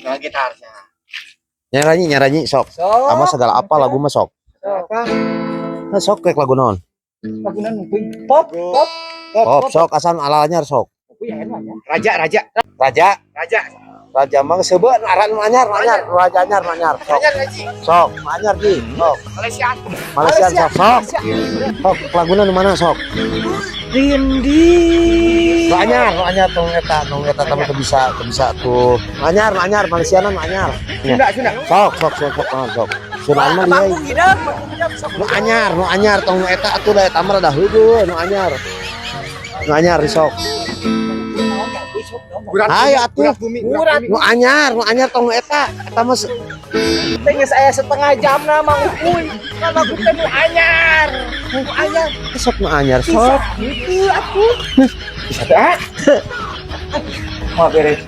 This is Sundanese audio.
Nah, gitarnya. Nyaranyi, nyaranyi sok. Sok. Ama segala apa lagu mah sok. Apa? Nah, sok kayak lagu naon? Lagu naon kuy? Pop, pop. Pop sok asal ala anyar sok. Kuy aya nu anyar. Raja, raja. Raja, Raja. Raja mah seubeuh aran nu anyar, nu anyar, raja anyar, nu anyar. Sok. Raja, raja. Sok, nu anyar ji. Sok. Malaysia. Malaysia sok, sok. Sok laguna nu mana sok? Rindi. Nu anyar, nu anyar tong eta, tong eta tong teu bisa, teu bisa tuh. Nu anyar, nu anyar, Malaysiana nu anyar. Sunda, Sunda. Sok, sok, sok, sok, sok, sok. Sundaan mah dia. Manggung hidep, manggung hidep sok. Nu anyar, nu anyar tong nu eta atuh da eta mah rada heueuh nu anyar. Nu anyar sok. Urat Ayo bumi, atuh. urat bumi, urat bumi. Nu anyar, nu anyar tong nu eta. Eta mah Teh geus aya setengah jam na Mang Upuy. Kan aku teh nu anyar. Nu anyar. Sok nu anyar sok. Bisa gitu atuh. Bisa tuh, ah. Mau beres.